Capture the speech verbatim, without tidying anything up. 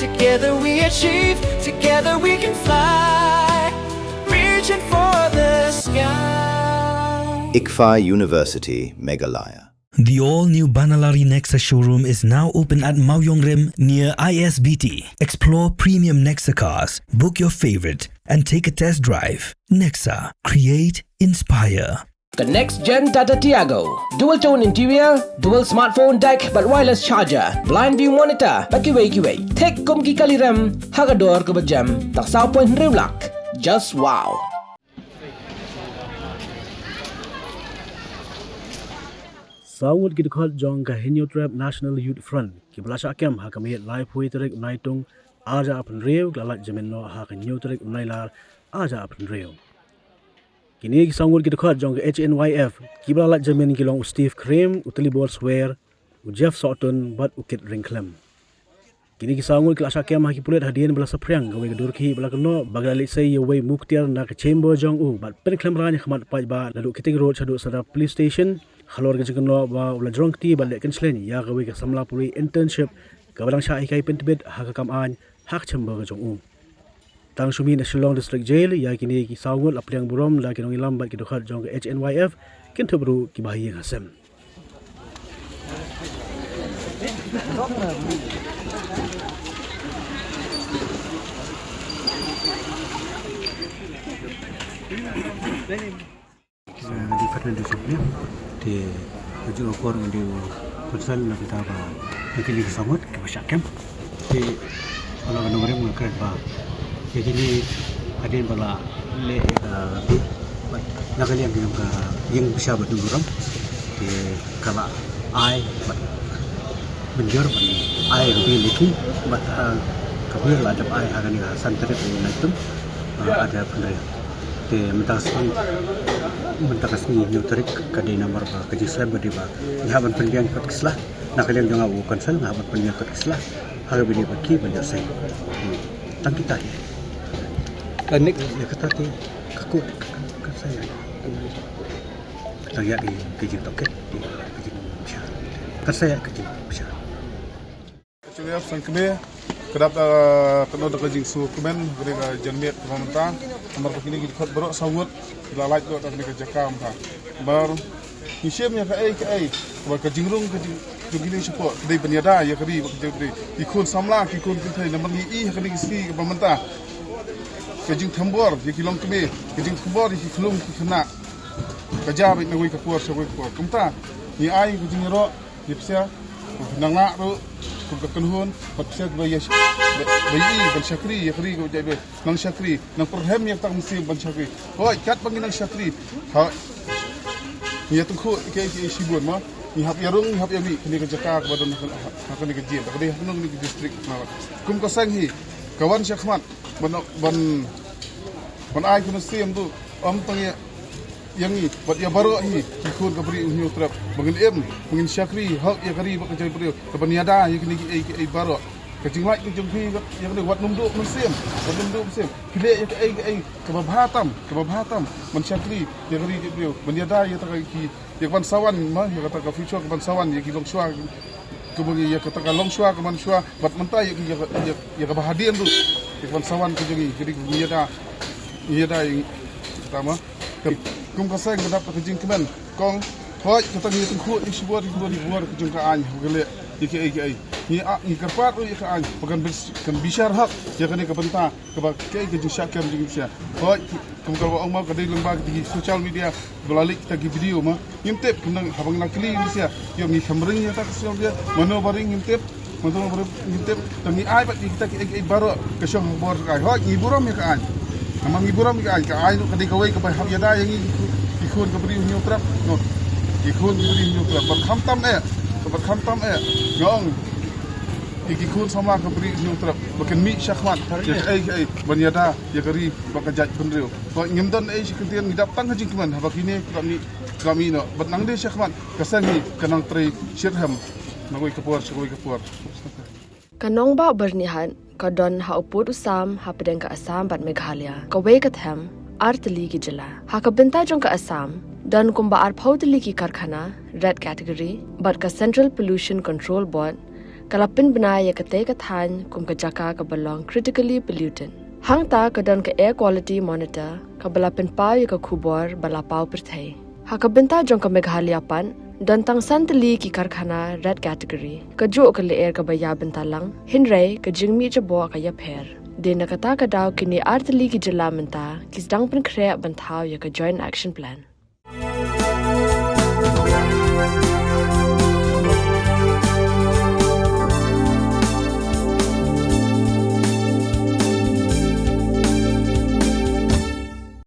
Together we achieve, together we can fly. Reaching for the sky. ICFAI University, Meghalaya. The all-new Banalari Nexa showroom is now open at Mawiongrim near I S B T. Explore premium Nexa cars, book your favorite, and take a test drive. Nexa, create, inspire. The next gen Tata Tiago. Dual tone interior, dual smartphone deck, bad wireless charger, blind view monitor, bad kiwei kiwei. Thik kum ki kali rem, ha ka dor kaba jem, tang saw point hynriew lak. Just wow. Saw ngut ki dkhot jong ka Hynñiewtrep National Youth Front kiba la shah kem ha ka miet laiphew tarik u Naitung arhajar arphew hynriew ki la lait jamin noh ha ka hynñiew tarik u Nailar arhajar arphew hynriew. Kine ki saw ngut ki dkhot jong ka H N Y F kiba la lait jamin ki long u Steve Krim, u Tilibor Swer, u Jeff Sohtun bad u Kit Ryngkhlem. Kine ki saw ngut ki la shah kem ha ki pulit hadien ba la saphriang kawei ka dur khih ba la kynnoh ba ka la leit sei ïa uwei u muktiar na ka chamber jong u bad pynkhlem rang ha khmat paidbah naduh Keating Road shaduh Sadar Police Station halor ka jingkynnoh ba u la jrong kti bad leh kynshlei ïa kawei ka samla pule internship kaba dang shah hikai pyntbit ha ka kam aiñ ha ka chamber ka jong u. Tang shu mih na Shillong District Jail ïa kine ki saw ngut la pdiang burom da ki nongïalam bad ki dkhot jong ka H N Y F, kynthup ruh kiba ha ïing ha sem. Department of Discipline. Te ka jingakor ngan dei u konsel na ka bynta ba na kine ki saw ngut kiba shah kem. Te ka long ka nongrim nga kren ba ïa kine hadien ba la leh ïa ka bih bad na ka liang ka jong ka ïing bishar bad nongrim te ka la ai bad mynjur ban ai ruh ïa ki bad ha ka bih la dep ai ha kane ka san tarik u Naitung, ah, arhajar arphew hynriew. Te mynta ka sngi, mynta ka sngi hynñiew tarik ka dei namar ba ka jingslem ka dei ba ngi hap ban pynbiang kot ki sla. Na ka liang jong nga u konsel nga hap ban pynbiang kot ki sla ha kaba ïadei bad ki ban ïoh seng. Hmm. Tang kita hi. Ka nik ïa kata te ka kut ka, ka, ka sa ïa. Tang ïa ki, ki jingtohkit, ki, ki jingbishar. Ka sa ïa ki jingbishar. Ka jingïap sangkmie ka dap, eh, ka don ka jingsngewkmen ka dei ka janmiet ka mynta. Namar ba kine ki dkhot baroh saw ngut ki la lait noh da kane ka jaka mynta. Namar ngi shem ïa kaei kaei kaba ka jingrung ka jing, jong kine shapoh ka dei ban ïada ïa ka ri bad ka jaitbynriew. Ki khun samla ki khun kynthei namar ngi i ha kane ka sngi kaba mynta ka jingthombor ïa ki longkmie, ka jingthombor ïa ki khyllung ki khynnah. Ka jia beit na kawei ka por sha kawei ka por. Kumta ngi ai ka jingïaroh Ïa pisa, nang lah ruh kum ka kynhun, bad pisa ba ïa, ba, ba ïa ban shakri ïa ka ri ka jaitbynriew, nang shakri, nang pyrhem ïa ka tang mynsiem ban shakri. Hooid, katba ngi nang shakri, ha, ngi ïa tyngkhuh ïa kiei kiei shibun mo, ngi hap ïa rung, ngi hap ïa mih kane ka jaka kaba don ha, ha kane ka jylla, kaba dei ha kane ka district. Kum ka seng hi ka wan shakhmat ban, ban, ban ai ka mynsiem tu, ym tang ïa ïa ngi bad ïa baroh hi ki khun ka Bri u Hynñiewtrep ba ngin im, ba ngin shakri hok ïa ka ri bad ka jaitbynriew, kaban ïada ïa kine kiei kiei baroh. Ka jinglait ka jong phi ïa kane, wat nym duh mynsiem, wat nym duh mynsiem. Phi leh ïa kaei kaei kaba bha tam, kaba bha tam ban shakri ïa ka ri ka jaitbynriew, ban ïada ïa kata ka, ki, ïa kaban sa wan, ma, ïa kata ka future kaban sa wan, ïa ki longshuwa, kaba ngi ïa kata ka longshuwa kaban shuwa bad mynta ïa ki, ïa ka, ïa, ïa kaba hadien ruh, ïa kaban sa wan ka jong ngi, ka dei kaba ngi ïada, ngi ïada ïa ngi, tama. Kum ka seng ka dap ka jingkmen, kong, hooid, kata ngi tyngkhuh ïa shibun, shibun, shibun ka jong ka aiñ, ba ka leh ïa kiei kiei. Ngi, ah, ngi kyrpad ruh ïa ka aiñ ba kan bis-, kan bishar hok ïa kane ka bynta kaba kaei ka jingshah kem jong ngi sha. Hooid, kum kaba ong ma, ka dei lyngba kita ki social media ba la leit kita ki video ma. Ngim tip, kumno haba ngi la kylli ngi sha, ïoh ngi kham ring ïa ta ka social media, mano ba ring ngim tip, mano ba ring ngim tip. Tang ngi ai bad kita kiei kiei baroh ka shong ha ka bor ka aiñ. Hooid, ngi burom ïa ka aiñ. Namar ngi burom ïa ka aiñ, ka aiñ ruh ka dei kawei kaba hap ïada ïa ngi ki khun ka Bri u Hynñiewtrep. No. Ki khun ka Bri u Hynñiewtrep. Bad khamtam eh, bad khamtam eh, nga ong ïa ki khun samla ka Bri u Hynñiewtrep ba kin mih shakhmat ïa kaei kaei ban ïada ïa ka ri bad ka jaitbynriew. Hooid, ngim don ei sha kyntien, ngi dap tang ka jingkmen haba kine ki la mih, ki la mih noh. Bad nang dei shakhmat ka seng hi ka nang trei shitrhem na kawei ka por sha kawei ka por. Ka nongbah Byrnihat ka don ha u pud u sam hapdeng ka Assam bad Meghalaya. Kawei ka them, ar tylli ki jylla. Ha ka bynta jong ka Assam, don kumba arphew tylli ki karkhana red category bad ka Central Pollution Control Board ka la pynbna ïa katei ka thaiñ kum ka jaka kaba long critically polluted. Hangta ka don ka Air Quality Monitor kaba la pynpaw ïa ka khubor ba la paw pyrthei. Ha ka bynta jong ka Meghalaya pat, don tang san tylli ki karkhana red category. Kajuh ka lyer kaba ïa bynta lang, hynrei ka jingmih jaboh ka ïapher. Dei na kata ka daw kine ar tylli ki jylla mynta ki sdang pynkhreh ban thaw ïa ka Joint Action Plan.